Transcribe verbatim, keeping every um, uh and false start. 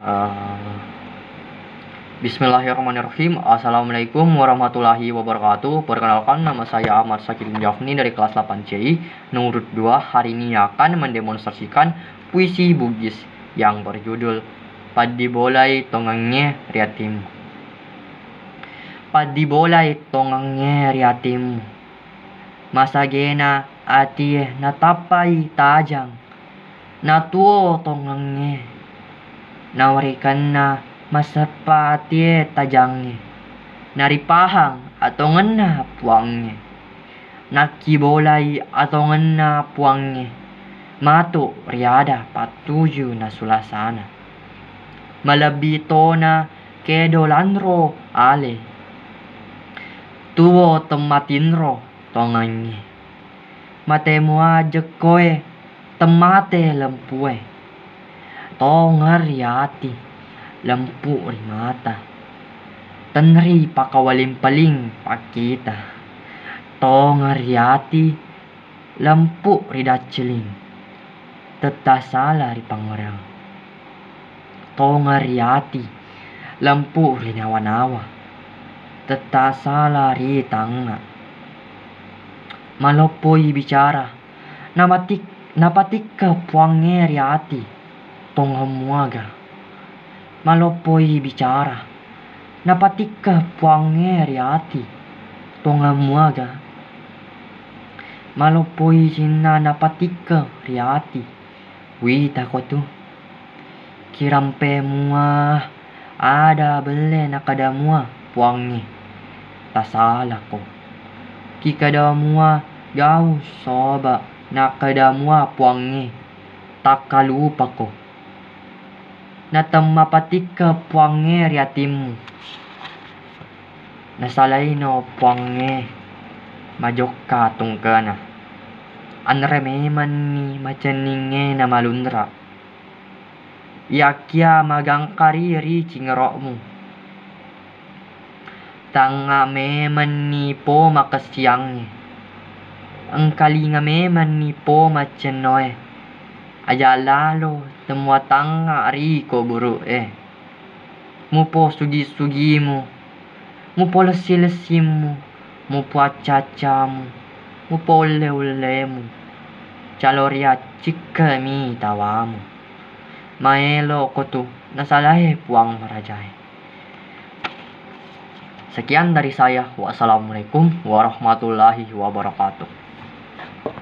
Eh, Bismillahirrahmanirrahim. Assalamualaikum warahmatullahi wabarakatuh. Perkenalkan, nama saya Ahmad Sakidin Jafni dari kelas delapan C I, nomor urut dua. Hari ini akan mendemonstrasikan puisi Bugis yang berjudul Paddibolai Tongengnge Riatimmu. Paddibolai tongengnge riatimmu. Masagena atie natappai tajang. Natuo tongengnge, nawarekenna maseppa atie tajangnge, naripahang atongenna puangnge. Nakkibolai atongenna puangnge, matu riada pattuju nasulasana. Malebbi tona kedo lanro ale. Tuo temmatinro tongengnge. Mate mua jekkoe, temmate lempue. Tongeng ri ati, lempu ri mata. Tenri pakawaling-paling pakkita. Tongeng ri ati, lempu ri dacciling. Tetta sala ri pangngereang. Tongeng ri ati, lempu ri nawa-nawa. Tetta sala ri tangnga. Maloppoi bicara, namatik-, napatikke puangnge ri ati, tongeng muaga. Maloppoi bicara, napatikke puangnge ri ati, tongeng muaga. Maloppoi cinna napatikke ri ati, witako tu. Kirampe mua ada belle nakada mua puangnge, tasalako. Kikada mua gau soba nakada mua puangnge, takkalupako. Natemmapatikka puangnge ri atimmu. Nasalaino puangnge majokka tungkena. Anre memenni macenningnge namalunra. Iyakia magangkari ri cingero'mu. Tangnga memenni po makessiangnge. Engkalinga memenni po maccennoe. Aja lalo temua tangnga ri koburu'e. Mupo sugi-sugimu, mupo lessi-lessimmu, mupo acca-accamu, mupo ulle-ullemu. Calo riaccikkemi tawamu. Maelo kotu nasalae puang marajae. Sekian dari saya. Wassalamualaikum warahmatullahi wabarakatuh.